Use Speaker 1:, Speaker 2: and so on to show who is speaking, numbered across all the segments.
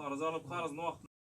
Speaker 1: Qarz olib, qarzni vaqtida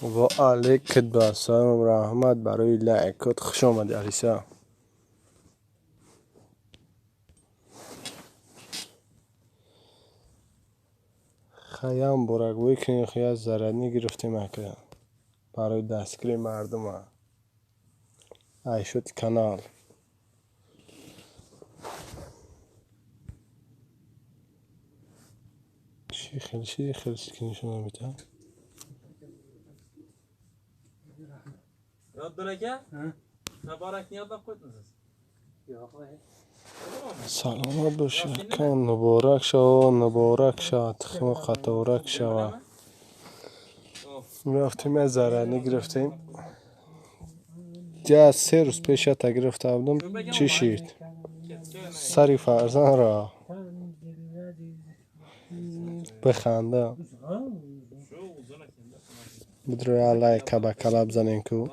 Speaker 2: Ва алайкум ассалом, раҳмат барои лайкот. Хуш омадӣ, Алиса. Хаям борагӯӣ кунем, хия зарядни гирифтем ака барои дастгирии мардума. Айшоти канал. Чӣ хел чизи хел ки нишон намедиҳад?
Speaker 1: Abdul aka, Muborakni yodlab qo'ydingizmi?
Speaker 3: Yo'q, voy.
Speaker 2: Саломат бошед, ака. Муборак шава, муборак шава, тухми қаторак шава. Рафтем, як зарядни гирифтем. Я 3 рӯз пеш ята гирифта будам. Чӣ шид? Сари фарзандро биханда.
Speaker 1: Shu uzun ekanda.
Speaker 2: Бидро лайка ба кала бизанем ку.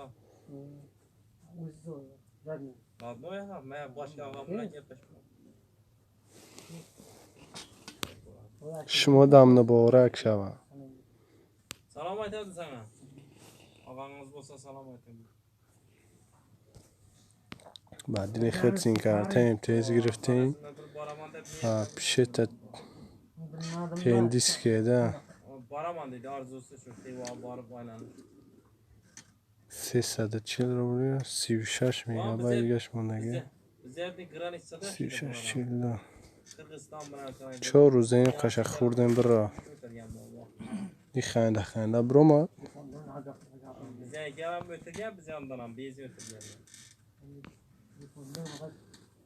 Speaker 1: Родной ham, men boshqa og'am bilan gaplashman.
Speaker 2: Шумо дам муборак шава.
Speaker 1: Salom aytadi sana. Og'angiz bo'lsa salom aytadi.
Speaker 2: Ба дили худ син кардем, тез гирифтем.
Speaker 1: Shundan turib boraman deb niyat
Speaker 2: Пишета тендис кеда.
Speaker 1: Boraman deydi, orzusi shu Xiva borib aylanish.
Speaker 2: 340 рубли, 36 мегабайт дигаш мондагӣ.
Speaker 1: Bizlarning граница da
Speaker 2: 36 42.
Speaker 1: Qirg'iziston bilan
Speaker 2: 4 рӯзаин қаша хӯрдем бира.
Speaker 1: o'tirgan muammo.
Speaker 2: И ханда ханда биромад.
Speaker 1: Bizga ham o'tirgan, biz yondan ham benzin o'tirgan.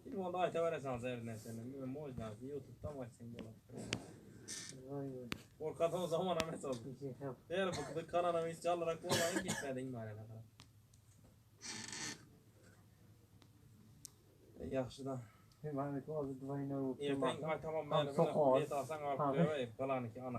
Speaker 1: Telefonda aytaverasan her narsani. Можно, YouTube'dan açsang bo'ladi. Qo'rqadi o zaman emas hozir. Eğer bu kanalımı çalarak olmayın gitmedin mi arada? Yaxshidan.
Speaker 3: Maniki hozir двойной bo'lib
Speaker 1: Ertaga
Speaker 3: turmoqda.
Speaker 1: tamom
Speaker 3: Ham
Speaker 1: mayli, buni
Speaker 3: soqol.
Speaker 1: bilet olsang olib
Speaker 3: Ha.
Speaker 1: qo'yavay, bolaniki ana.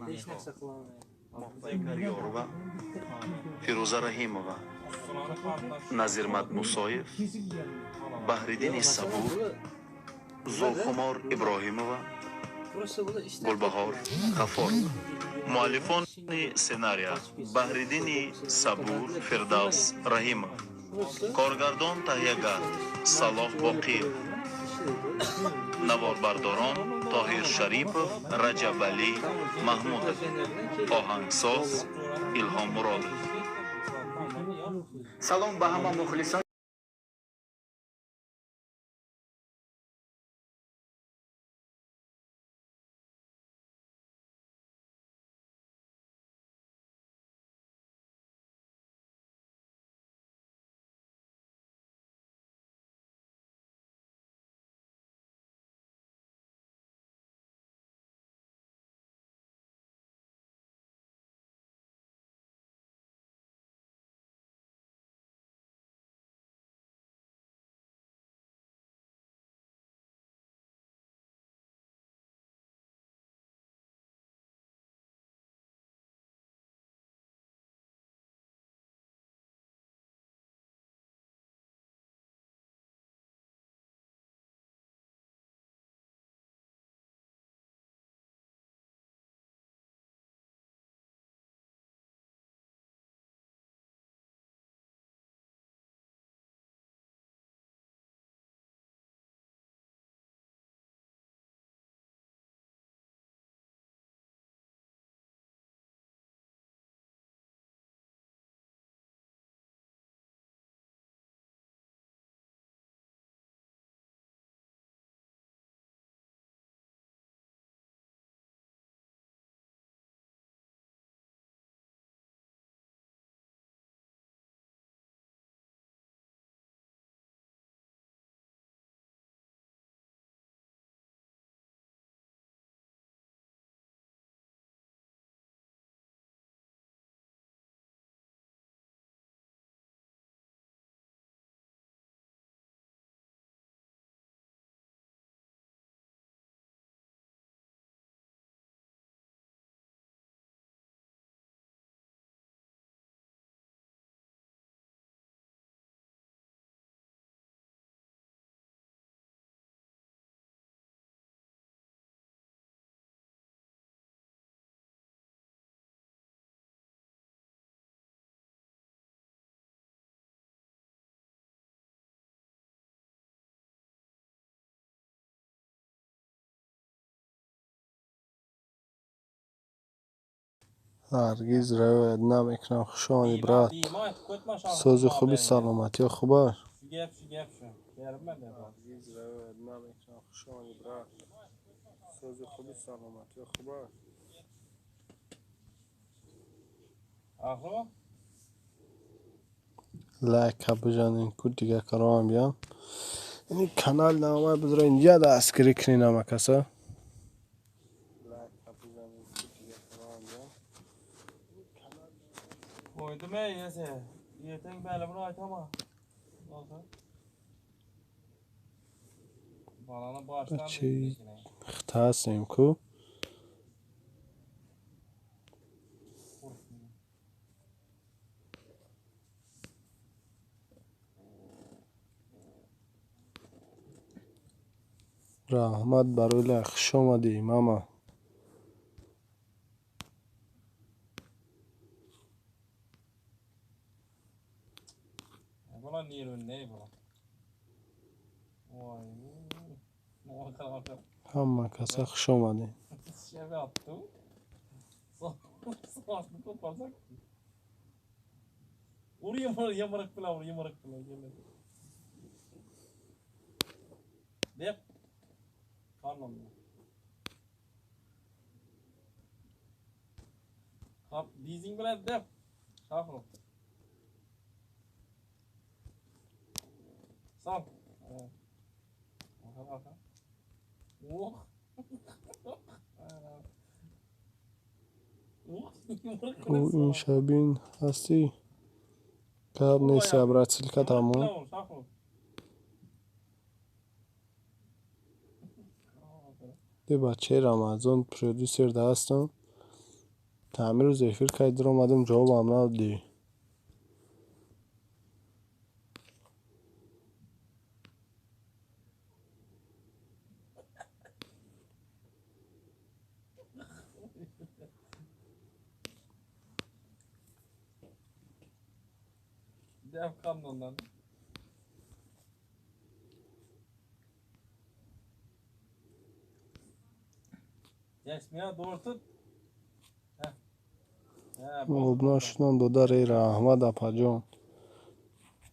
Speaker 3: Hech narsa qilolmaydi.
Speaker 4: Yorova, Фирӯза Раҳимова, Назирмад Мусоев, Баҳриддини Сабур, Зулхумор Иброҳимова,
Speaker 3: Просто bular ishlab
Speaker 4: Гулбаҳор Ғафорова. Муаллифони сценария Баҳриддини Сабур, Фирдавс Раҳимов. Коргардон, таҳиягар Салоҳ Боқиев. Наворбардорон Тоҳир Шарипов, Раҷабалӣ Маҳмудов. Оҳангсоз Илҳом Муродов.
Speaker 5: Салом ба ҳама мухлисон.
Speaker 2: Ҳаргиз равоят намекунам. Хуш омадӣ, брат. Сози хуби, саломатиё хуб аст?
Speaker 1: Shu gap, shu gap shu. Beribman dedi.
Speaker 2: Ҳаргиз равоят намекунам. Хуш омадӣ, брат. Сози хуби, саломатиё хуб аст?
Speaker 1: Ахо?
Speaker 2: Лайка бизанед, ку дига кароам биям. Ин канал наомад, бизоред я дастгирӣ кунед ҳама каса. Лайка бизанед, ку дига кароам биям.
Speaker 1: Qo'ydim ey esa. Ertang bali buni aytaman. Bo'lsa. Bolani boshdan
Speaker 2: Бачаи хита ҳастем ку. Раҳмат барои лайк. Хуш омадӣ, мама.
Speaker 1: Bola nervni bola. Voy.
Speaker 2: Ҳама каса хуш омадед.
Speaker 1: Shab Sochni ko'parsak. Ur yumruq, yumruq bilan ur, yumruq bilan keladi. Deb. Qornimni. Hop, dizing bilan deb. Shohrux. Sol. Orqa, orqa. Oh.
Speaker 2: Ӯ ин шабин ҳастӣ? Гап нест, брат, ссылка тамом. Ди бачаи Рамазон продюсерда ҳастам. Ҳамин рӯз эфир кай дуромадем, ҷавобам надодӣ.
Speaker 1: Deb qanondan. Yasmina to'g'ri tut.
Speaker 2: Обуна шудан додар, эй раҳмат, апаҷон.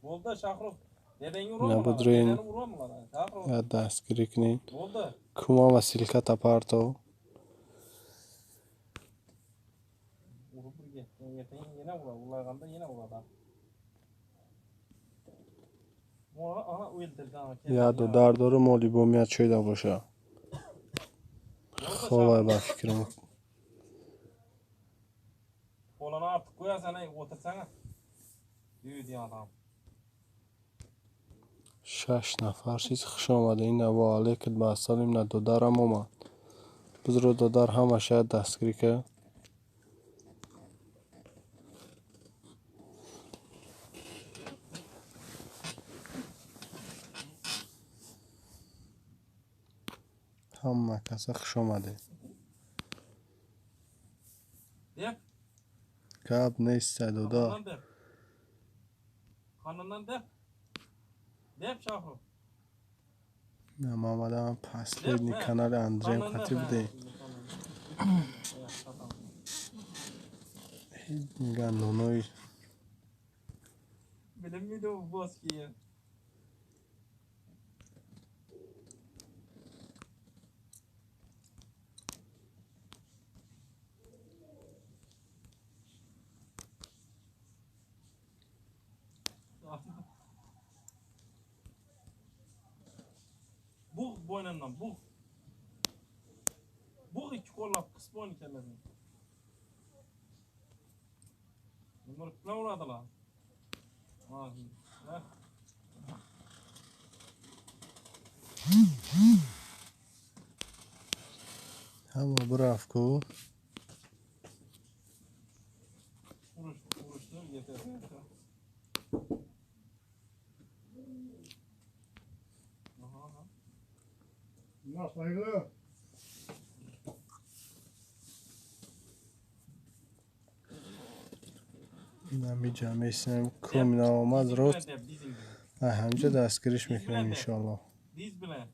Speaker 1: Bo'ldi, Shohrux. Dedangni urma.
Speaker 2: Набудрен
Speaker 1: Dedangni urma. Shohrux.
Speaker 2: я дастгирӣ кунед.
Speaker 1: Bo'ldi.
Speaker 2: Куман ва ссылката партов.
Speaker 1: Urib birga. Ertaga yana uradi. Ulg'ayganda yana uradi. Ana o'ldirdi.
Speaker 2: Я додар дорум, моли бомият шоида боша. Ховай ба фикрам.
Speaker 1: Qo'lini ortib qo'yasan, ey, o'tirsang. Yuydigan odam.
Speaker 2: Шаш нафар чиз, хуш омадед. Ина ва алейкум ба ассалом, ина додарам омад. Бизро додар ҳама шояд дастгирӣ кард. Ҳама каса хуш омадед.
Speaker 1: Deb.
Speaker 2: Гап нест, додар.
Speaker 1: Qonundan deb. Qonundan deb. Deb, Shohrux.
Speaker 2: На омадам последний канали Андреем қатӣ будем. Меган нонои
Speaker 1: Bilinmaydi u boski. Bug' bo'ynimdan, bug'. Bug' ikki qo'llab qisib bo'yni kallasini. Yumruq bilan uradilar. Ha.
Speaker 2: Ҳама бирафт ку.
Speaker 1: Urush, urushdi, yetar. Aha.
Speaker 5: Saygılar.
Speaker 2: Намиҷа месинем, кумина омад рост. Ҳамҷа дастгириш мекунем иншоалло.
Speaker 1: Diz bilan.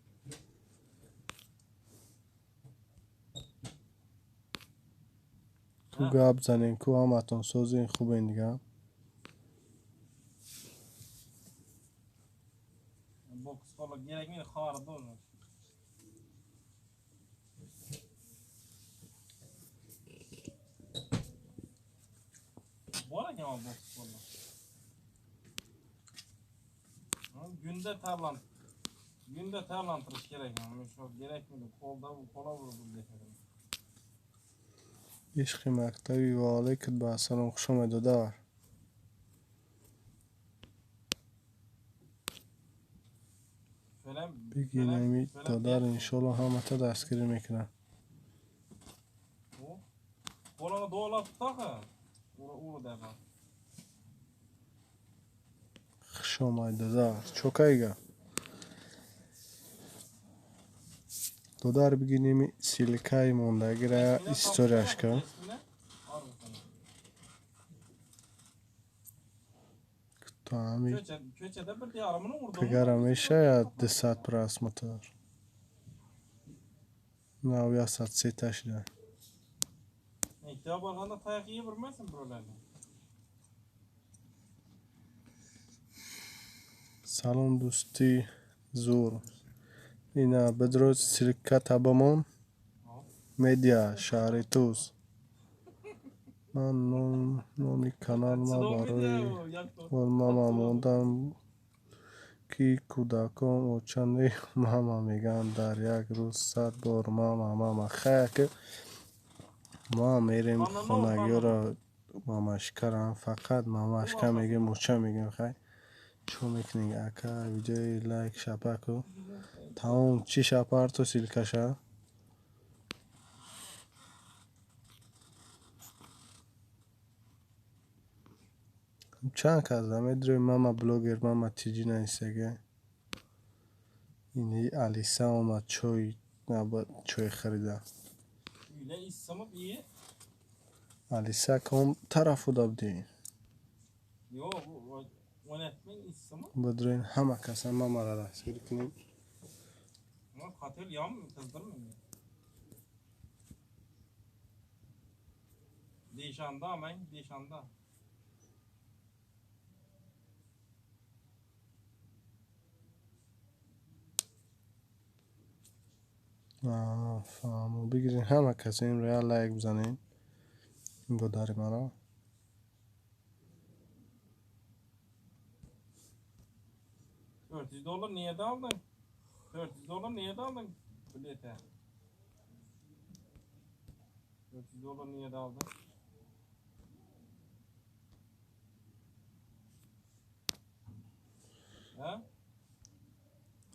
Speaker 2: Ку гап занем, ку ҳаматон созен, хубен дига.
Speaker 1: Günde terlantırış gerek yani. Şu gerek miydi? Kolda kola vurdu dedim.
Speaker 2: Ишқи мактаби ва алайкум ба ассалом, хуш омад, додар. Бигинами додар, иншоалло ҳамата дастгирӣ мекунам.
Speaker 1: Qo'lini do'lab tutaq. Ura defa.
Speaker 2: Хуш омад, додар. Чокайга. Додар, бигинеми силкаи мондагира историяшка. Ами пегара мешая 200 просмотр. Нав 103 шуда.
Speaker 1: Mektebe barganda tayak yiyebilmezsin buralarda.
Speaker 2: Салом, дӯсти зур. Ина бедроз силка табамон медиа шаҳри Туз. Ман номи каналма барои мама мондам, ки кӯдакон оча не, мама мегӯянд, дар як рӯз 100 бор мама, мама. Хая ки мо мерем хонагиёро мамашкарам, фақат мамашка мегӯем, оча мегӯем. Хай, чӣ мекунем, ака? Видеои лайк шапаку тамом. Чӣ шапарту силкаша? Чанд кас медрои мама блогер, мама тиҷи наистага. Ини Алиса омад, чой набад, чой харида. Алиса, ком тарафуда будӣ? Бадроин ҳама каса мамара дастгирӣ кунем.
Speaker 1: Dişanda men, dişanda.
Speaker 2: Фаҳмо, бигирин ҳама каса инро як лайк бизанед додари маро.
Speaker 1: $400 niye de aldın? $400 niye de aldın bilete? $400 niye de aldın? Ha?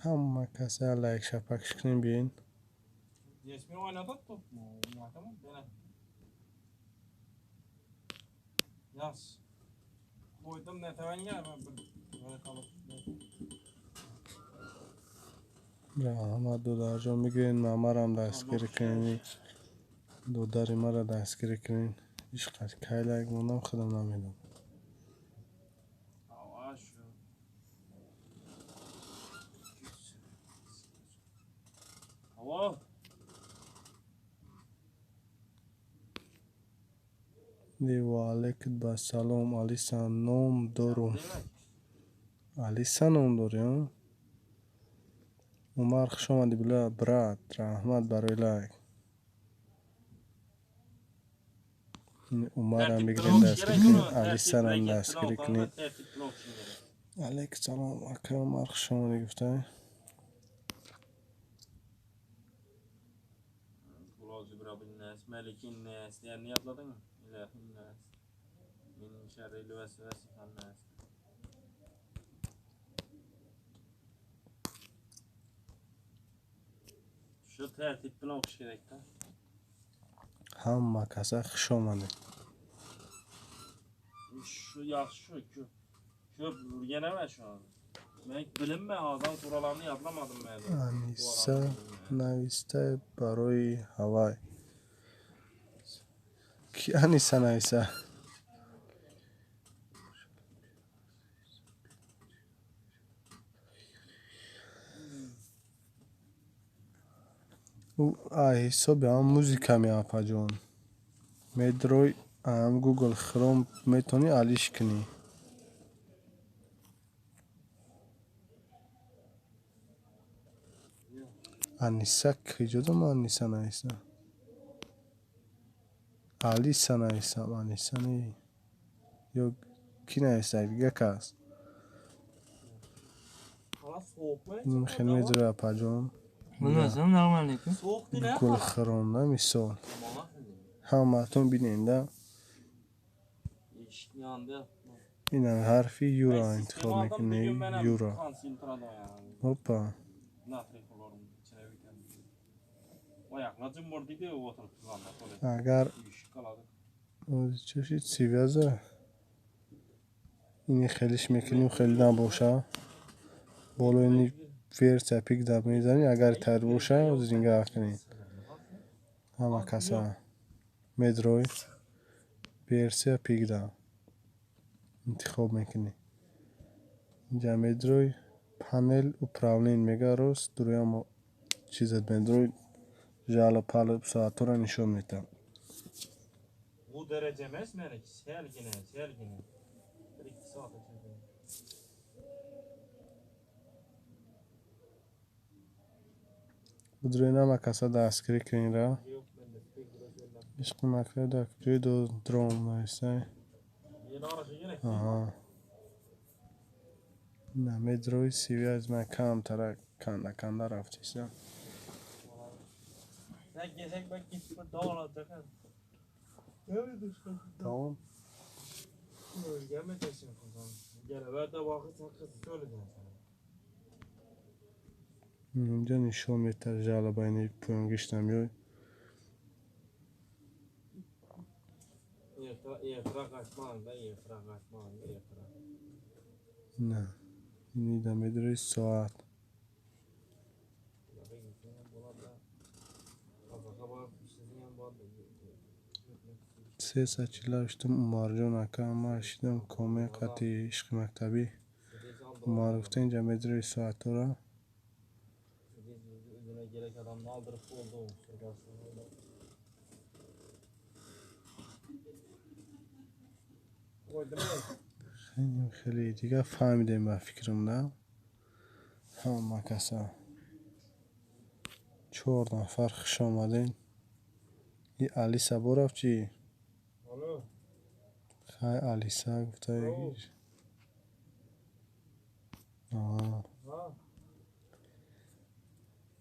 Speaker 2: Ҳама каса лайк шапакш кунем, биёин.
Speaker 1: Resmi oynadı top mu? Tamam, beni. Yaz. Koydum ne teven gel ben böyle kalıp.
Speaker 2: Раҳмат, додарҷон, бигирин мамарам дастгирӣ кунед, додари маро дастгирӣ кунед. Ишқат кай лайк мондам, худам намедонам. Ва алайкум ба салом, Алиса ном дорум. Алиса ном дорӣ, а? Умар, хуш омадӣ, брат, раҳмат барои лайк. Умарам бигирем дастгирӣ кунед, Алисарам дастгирӣ кунед. Алайкум салом, ака Умар, хуш омадӣ гуфта.
Speaker 1: Melikin nas, yani yadladın mı? İlahin nas. Min şerril vesvesi nas. Şu tertip bilan o'qish kerak-da.
Speaker 2: Hamma kasa xush омадед.
Speaker 1: Shu yaxshi, shu ko'p o'rganaman shu hozir. Men bilinmay odam suralarni yodlamadim men.
Speaker 2: Anisa нависта барои ҳавай. Ки Аниса нависа? Ӯ ҳисоби ҳам музика меапаҷон. Медрой ам Google Chrome метавонӣ алиш кунӣ. Аниса куҷо ман Аниса нависам? Алиса нависам, Аниса не. Ё ки нависа? Дига кас. Хеле медрои апаҷон. Google Chrome да мисол. Ҳамаатон бинед да. Ина ҳарфи Юро интихоб мекунӣ. Юро. Опа. Агар чӣ связа ини хелиш мекунем, хеле набоша. Боло ини версия пик даб мезанӣ, агар тайёр боша, зинга кунед. Ҳама каса медрой версия пик даб интихоб мекунӣ. Инҷа медрой панел управлен мега рост, дуруям чизат медрой жалоб палоб соатҳоро нишон медиҳам.
Speaker 1: Bu derece emas meniki, salgina, salgina. 1-2 soat ichida.
Speaker 2: Будрои нама каса дастгирӣ кунед. Ишқи мактаб дар куҷои дром нависай? Аҳа. На медрои связь ман камтара канда канда рафтисам. Tamam. Инҷа нишон метар жалоба ини поёнгишта меой. На, ини да медрои соат. Се чилаштум Умарҷон ака, ман шидам коме қати ишқи мактабӣ. Умар гуфта инҷа медрои соатҳоро. Хеле дигар фаҳмидем ба фикрам да. Ҳама каса. 4 нафар хуш омадем. И Алиса борафт чӣ? Хай Алиса гуфта. Аҳа.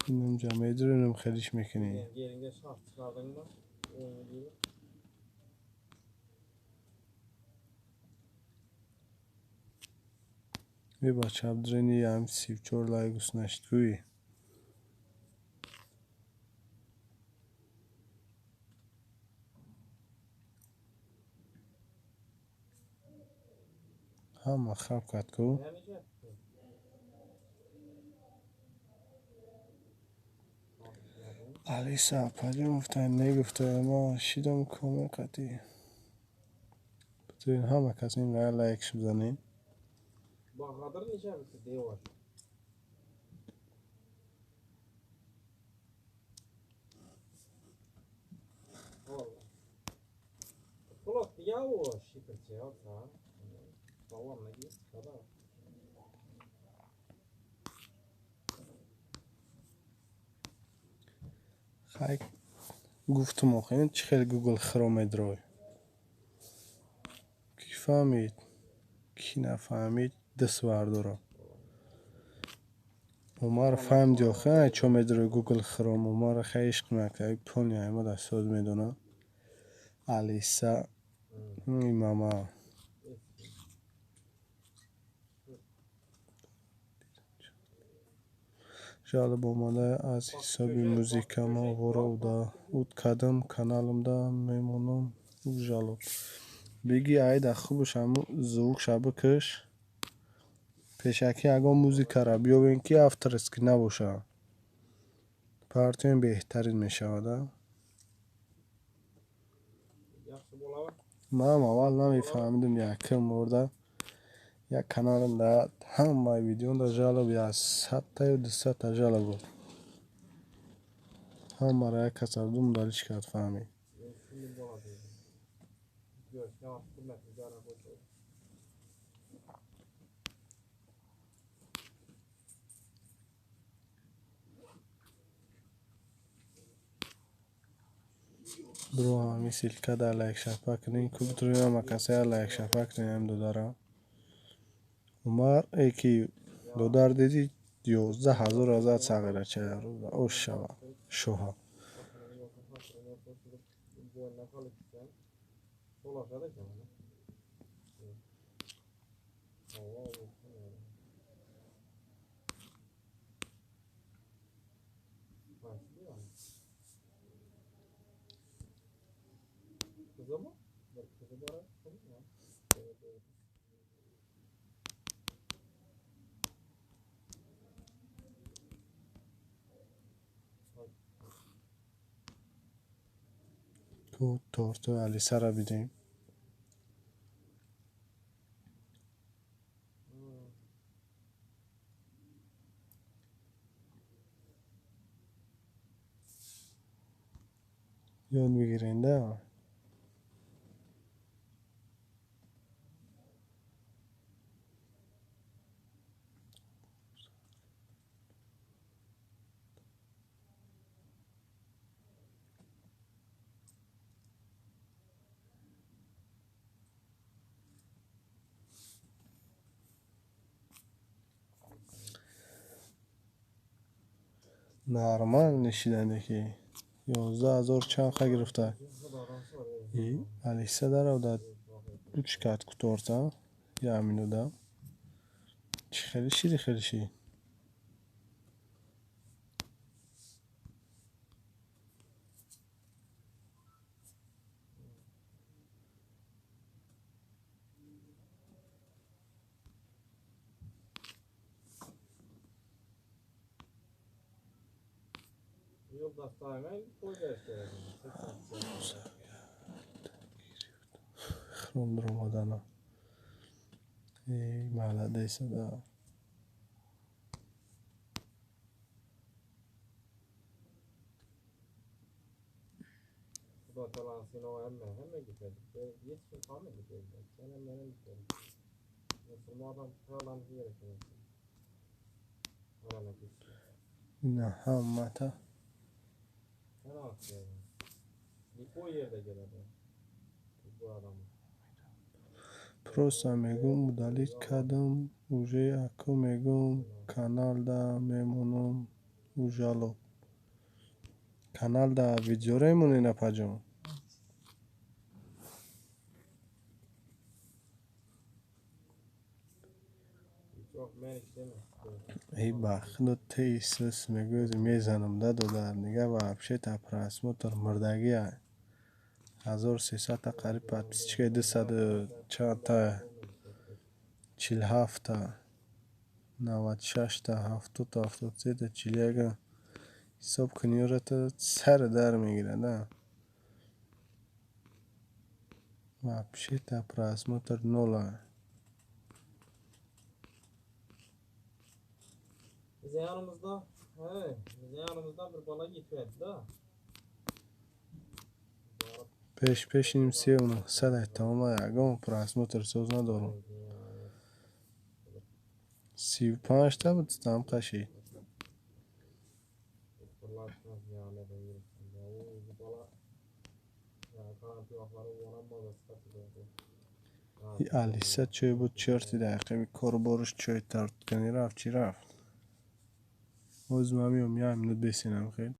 Speaker 2: Инам медрои, хелиш мекунӣ. Бача абдрени ям 34 лайк уснашт кӯи. Ҳама хаб кард ку. Алиса апаҷон гуфта негуфта ма шидам коме қатӣ. Бутун ҳама кас ин лайкш бизанед.
Speaker 1: Bahadır neçə bitirdi yavaş. Vallahi. Polat ya o şifrçi ya sen. Tamam ne diyorsun kadar.
Speaker 2: Хай гуфтум охир чӣ хел Google Chrome медрой. Ки фаҳмид, ки нафаҳмид даст бардорам. Умар фаҳмиди охир чо медрои Google Chrome. Умар хай ишқ мактаби пони ама дастсоз медонам. Алиса имама. Жалоб омада аз ҳисоби музикама овора уд кардам каналымда мемонам жалоб. Биги айда хубш ҳаму звукша бикаш. Пешакӣ ягон музикаро биёбем ки авторский набошад. Партиям беҳтарин мешавад. Манам аввал намефаҳмидам якум борда як каналам да ҳамаи видеонда жалоб аз 100 ё 200 жалоб буд. Ҳамаро як кас абдум далиш кард фаҳмид. Бро, ҳами ссылка дар лайк шапа кунед. Кубтури ҳама касая лайк шапа кунед ҳам додарам. Умар эки додар диди 11 000 азад сағирача ош шава шоҳа. Ку тортои Алисаро бидем. Ёд бигирен да. Нормал нишидане ки 11 000 чанд ха гирифта. И Алиса даравда уч кат ку торта як минута. Чӣ хеле шири хеле ши. Хром даромадана. Эй, молодец, да. Ина ҳамата. Просто мегӯм удалить кардам, уже аку мегӯм каналда мемонам ужалоб. Каналда видеоро мемонед апаҷон? Эй ба худо тсс мегӯяд мезанам да додар нига вообще-то просмотр мурдагия. 1300-та қариб подписчика дусаду чандта 47-та 96-та 70-та 73-та 41 ҳисоб кунӣ ёрата сари дар мегирад а. Вообще-то просмотр нола. Пеш пешиним сеу нӯҳсад тамома ягон просмотр соз надорам. 35-та буд там қашид. И Алиса чӯй буд чёрти дақиқаи кору бораш чӯй тартканӣ рафт чӣ рафт? Ҳозир ман меом як минут бесинам хел.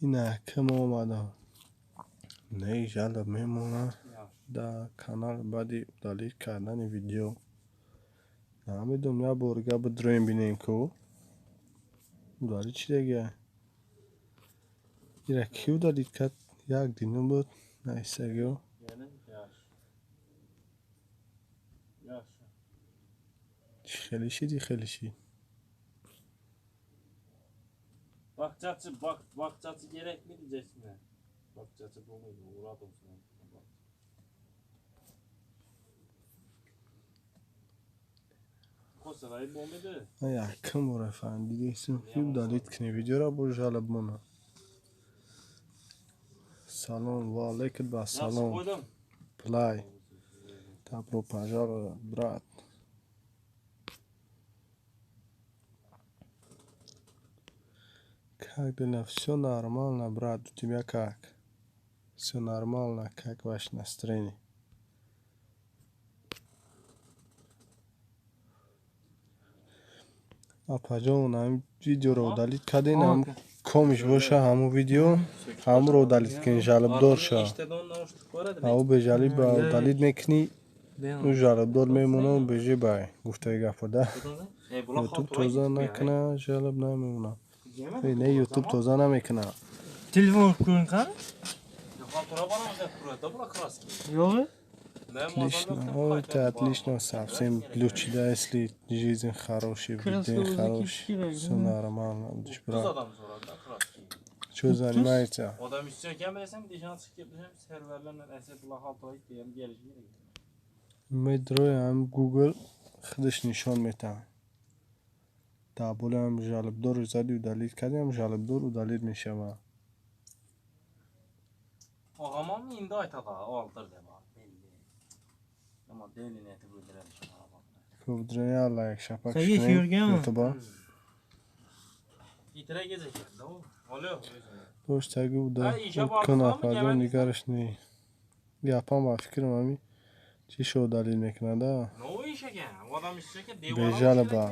Speaker 2: Ина ким омадам. Не жалоб мемонад дар канал баъди удалить кардани видео. Намедонам, як бор дига бидроем бинем ку. Удалить чӣ дегия? Ира кӣ удалить кард? Як динум буд. Наистагиё. Чӣ хеле шиди хеле шид.
Speaker 1: Bakçaçı bak bakçaçı gerek mi diyeceksin? Bakçaçı bu muydu? Uğradım sana.
Speaker 2: Якум бора фаҳмидидесим ки удалить кунӣ видеоро бо жалоб мона. Салом ва алейкум ба салом. Плай. Добро пожаловать, брат. Как дела? Все нормально, брат. У тебя как? Все нормально. Как ваше настроение? Апаҷон, ҳамин видеоро удалить кардем, ҳам комиш боша, ҳамун видео, ҳамонро удалить кунӣ, жалобдор ша. Ау бежалиба удалить мекунӣ, ӯ жалобдор мемона, бежи бай. Гуфтаи гапо да. Ютуб тоза накуна, жалоб намемона. Не, Ютуб тоза намекуна.
Speaker 3: Телефон ko'ring qani? Yo'q.
Speaker 2: Отлично, ой, это отлично, совсем ключ, да, если жизнь хороший, день хороший, все нормально, брат. Что занимается? Медроям Google худаш нишон метаҳад. Дар болоям жалобдор зади удалить кардем, жалобдор удалить мешавад.
Speaker 1: Ağamam indi aytada aldır dema. Ama deli neti bildirelim.
Speaker 2: Хуб, лайк шапак кунед Ютуба.
Speaker 1: İtire gecek de o. Alo.
Speaker 2: Доштаги уда кун апаҷон дигараш не. Япам ба фикрам ҳами чишо удалить мекунада.
Speaker 1: No iş ekan. Odam ishga
Speaker 2: Бежалоба.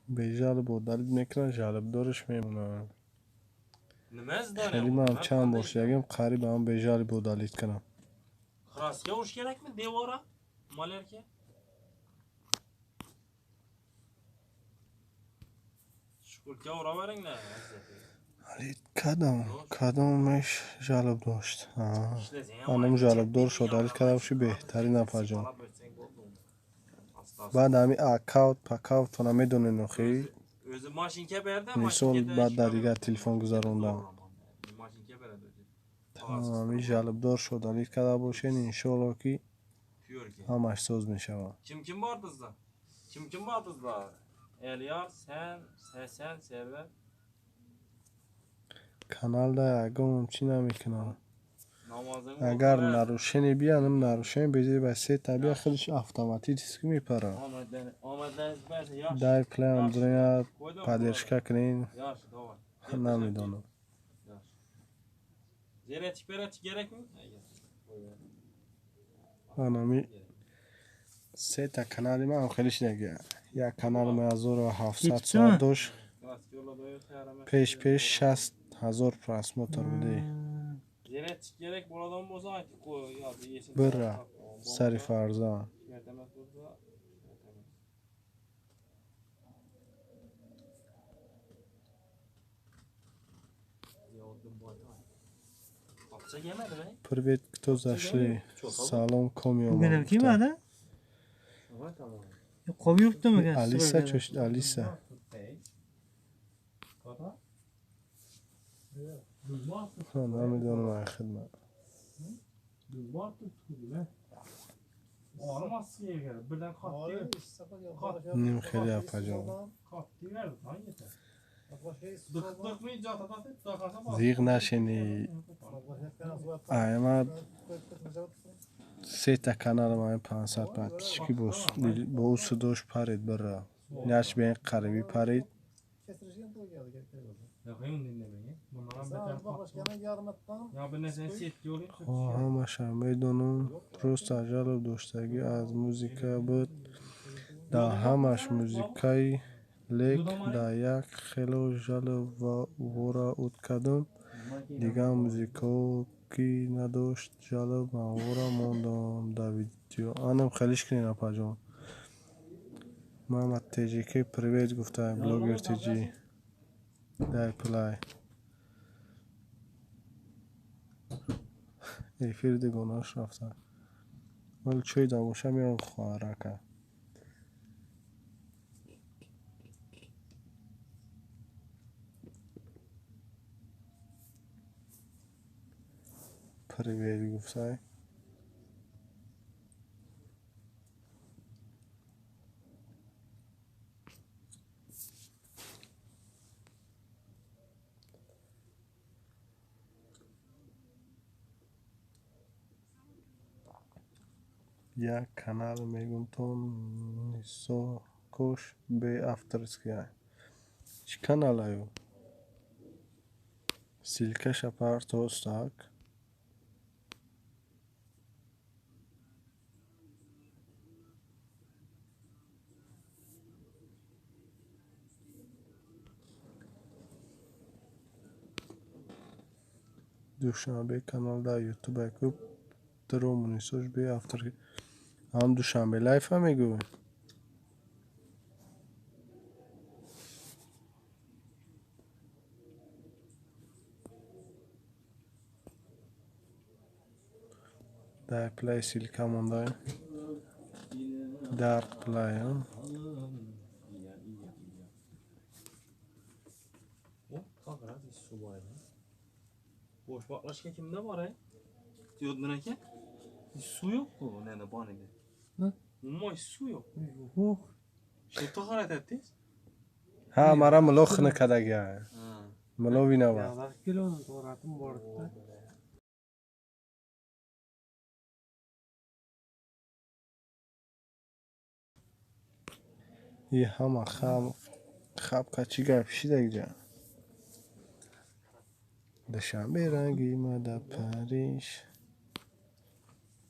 Speaker 2: Бежалоба удалить мекунад, жалобдораш мемонад. Хеле ман чанд бор шудагим, қариб ҳам бежалоба удалить кунам.
Speaker 1: Краска urish kerakmi devora? Malarga? Shukurga uraveringlar.
Speaker 2: Кадом кадомеш жалоб дошт? Анам жалобдорш удалить карда боши беҳтарин апаҷон. Баъд ҳами аккаунт паккаунтона медонед охи? Мисол баъд дар дигар телефон гузарондам. Ҳами жалобдорш удалить карда бошед, иншоалло ки ҳамаш соз мешавад.
Speaker 1: Kim kim bordizda? Kim kim bordizda? Eliyar, sen, Sesen, Server.
Speaker 2: Каналда ягон чӣ намекунам. Агар нарушение биянам, нарушение безе ба се табия худаш автоматически мепарад. Дай плеям дуря поддержка кунед, намедонам. Анами сета канали ман хеле шидаги. Як канали ман 1700 соат дошт. Пеш пеш 60,000 просмотр буди. Бира сари фарзанд. Привет, кто зашли? Салом, коми
Speaker 3: Bugun kim edi? Qolib yuribdimi?
Speaker 2: Алиса чё? Алиса. Намедонам ай хидмат. Ним хеле апаҷон. Зиқ нашини. Ай ма сета каналам ай 500 подписчики бо ӯ судош парид бира. Няш бен қарибӣ парид. Ҳамаша медонам. Просто жалоб доштагӣ аз музика буд. Да ҳамаш музикаи лек да як хело жалоб вора уд кардум. Дигар музикаҳо ки надошт жалоб навора мондам да видео. Анам хелиш кунед, апаҷон. Мама ТЖК привет гуфта блогер ТЖ. Дай плай. Эфир дигонааш рафта. Вале чой да боша меём, хоҳарака. Привет гуфтай. Як канал мегумтон нисокош бе авторский. Чӣ каналаю? Ссылка ша партостак. Душанбе канал дар ютуб ку дро мунисош бе автор. Ҳам Душанбе лайфа мегӯй? Дар плай ссылка мондай. Дарк плай.
Speaker 1: Suv bor edi. Bo'sh баклажка kimda bor ay? Yoddan aka? Suv yo'q-ku, nenda banida. Umuman suv yo'q.
Speaker 3: Yo'q.
Speaker 1: Shu tahorat etdingiz?
Speaker 2: Ҳа, мара мило хинакадаги. Мило виноват.
Speaker 3: Kilo to'g'ratim bor.
Speaker 2: И ҳама хабка чӣ гап шидагиҷа? Душанбе ранги мада Париж.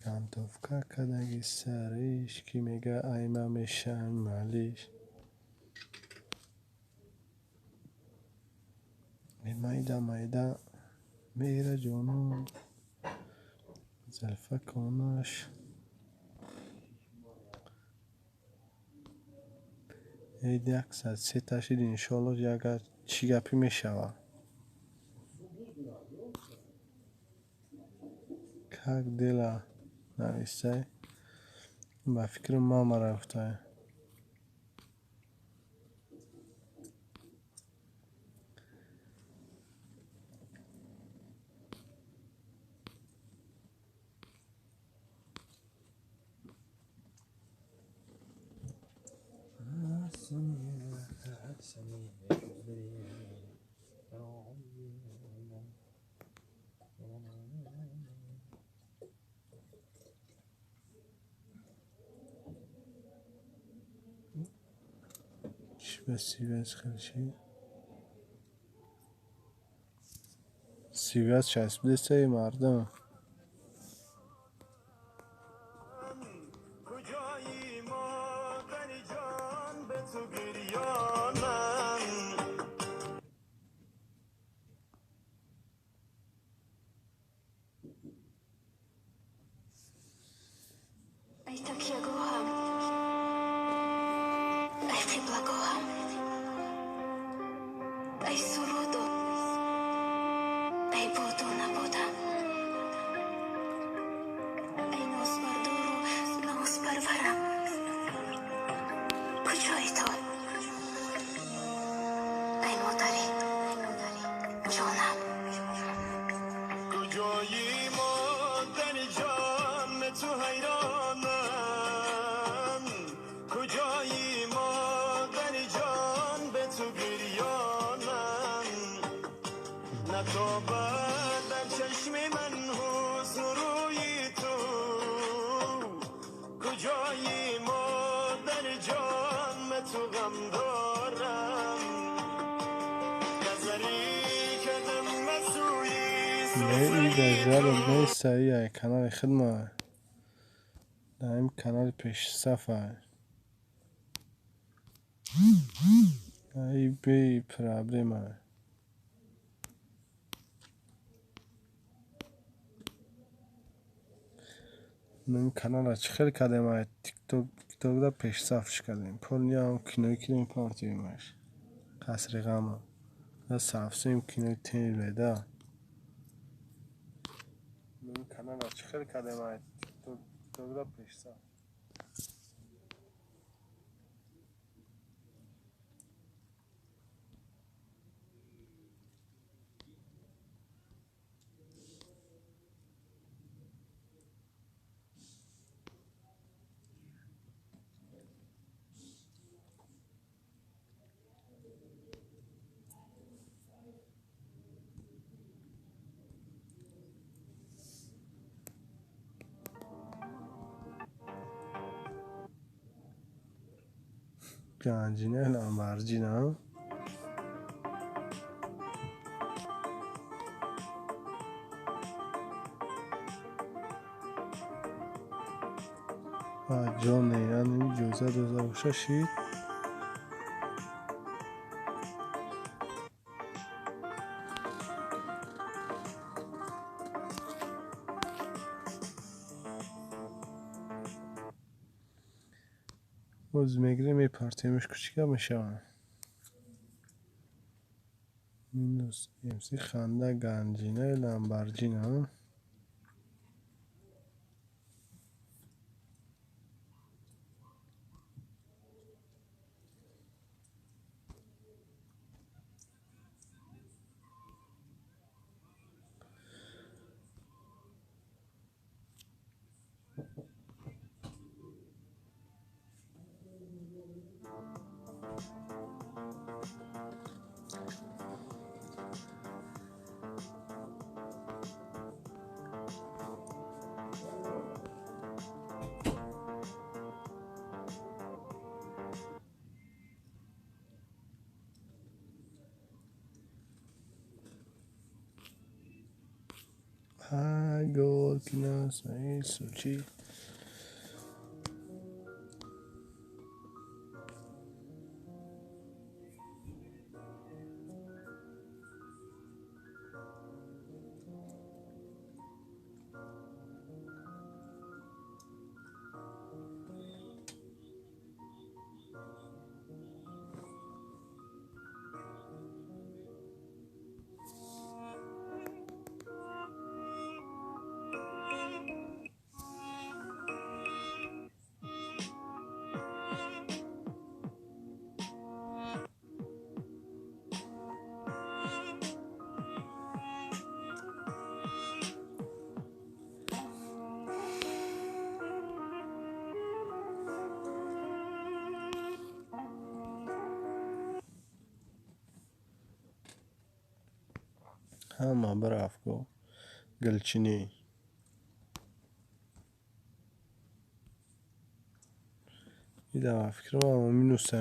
Speaker 2: Кантовка кадаги сариш, ки мега айма мешам малиш. Майда майда мера ҷонон залфаконаш. 103 шид, иншоалло ягар чӣ гапӣ мешавад. Как дела навистай? Ба фикри мама рафтай. Чӣ ба связь хел чӣ? Связь часпидесаи мардум.
Speaker 5: کجایی مادر جان به تو گریانم.
Speaker 6: Ай такягоҳам, ай қиблагоҳам, ай суруду ай буду набудам, ай нозбардору нозпарварам, куҷои ту, ай модари ҷонам?
Speaker 5: کجایی مادر جان به تو حیرانم. کجایی مادر جان به تو گریانم. نتابد در چشم من حسن روی تو. کجایی مادر جان به تو غم دارم. نظری کردم به سوی
Speaker 2: Не, ида жалоб нестаи, ай канали хидма. Дар ин канали пешсафай. Ай бе проблема. Номи каналра чӣ хел кардем? Ай тиктокда пешсафш кардем. Полниам кинои кидем партиемаш. Қасри ғама. Сафсем кинои тенледа. Номи каналра чӣ хел кардем? Ай тиктокда пешсаф. Ганҷина ламбарҷина. Ҷоне, яъне ҷоиза дода боша шид. Боз мегирем, мепартемеш, кучика мешавад. Минус МС ханда ганҷина ламбарҷина. Гол кинас сучи. Ҳама бирафт ку гулчинӣ. Идама фикрам ҳама минуса.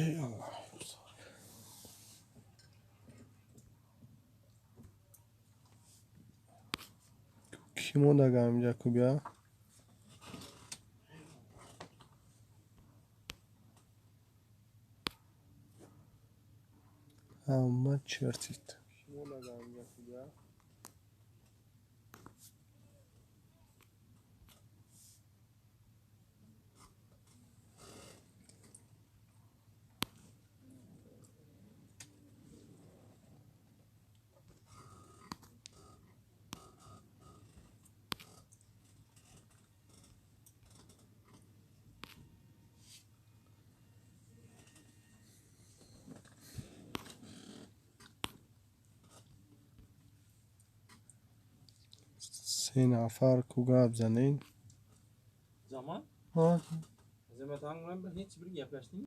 Speaker 2: Эй Аллоҳ. Кӣ мондага ҳаминҷа ку бия? Ҳама чертид. Се нафар ку гап занед.
Speaker 1: Zaman.
Speaker 3: Ha.
Speaker 1: Azamat bilan hech bir gaplashdingmi?